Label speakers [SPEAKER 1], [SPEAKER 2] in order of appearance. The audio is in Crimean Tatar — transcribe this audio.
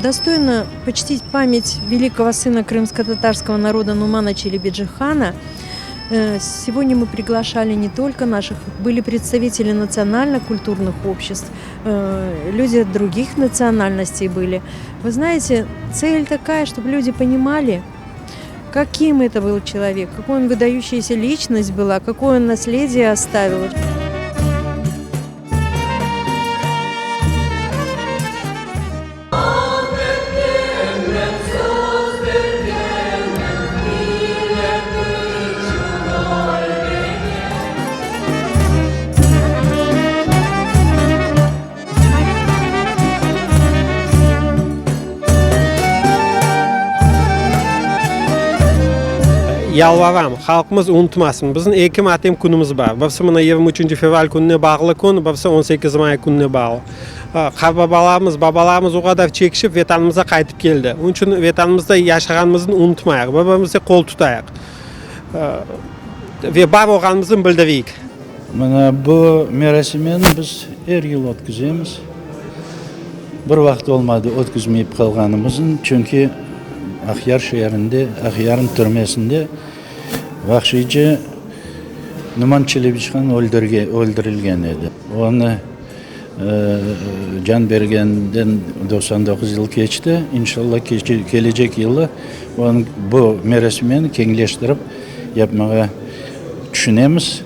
[SPEAKER 1] Достойно почтить память великого сына крымско-татарского народа Нумана Челебиджихана, сегодня мы приглашали не только наших, были представители национально-культурных обществ, люди других национальностей были. Вы знаете, цель такая, чтобы люди понимали, каким это был человек, какой он выдающаяся личность была, какое он наследие оставил.
[SPEAKER 2] Ant etkenmen, söz bergenmen, Millet içün ölmege.
[SPEAKER 3] Yalvaram, halqımız unutmasın, bizim eki matem künümiz bar, birisi mına 23 fevral kününe bağlı kün, birisi 18 may kününe bağlı. Qartbabalarımız, babalarımız o qadar çekişip Vetanımıza qaytıp keldi. Onıñ içün Vetanımızda yaşağanımıznı unutmayıq, bir-birimizge qol tutayıq ve bar olğanımıznı bildireyik.
[SPEAKER 4] Mına bu merasimeni biz er yıl ötküzemiz. Bir vaqıt olmadı ötküzmeyip qalğanımıznı, çünki Aqyar şeerinde, Aqyarnıñ türmesinde vahşiyce Numan Çelebicihan öldürilgen edi. Onı can bergeninden 99 yıl keçti. İnşallah, kelecek yılı bu merasimeni keñleştirip yapmağa tüşünemiz.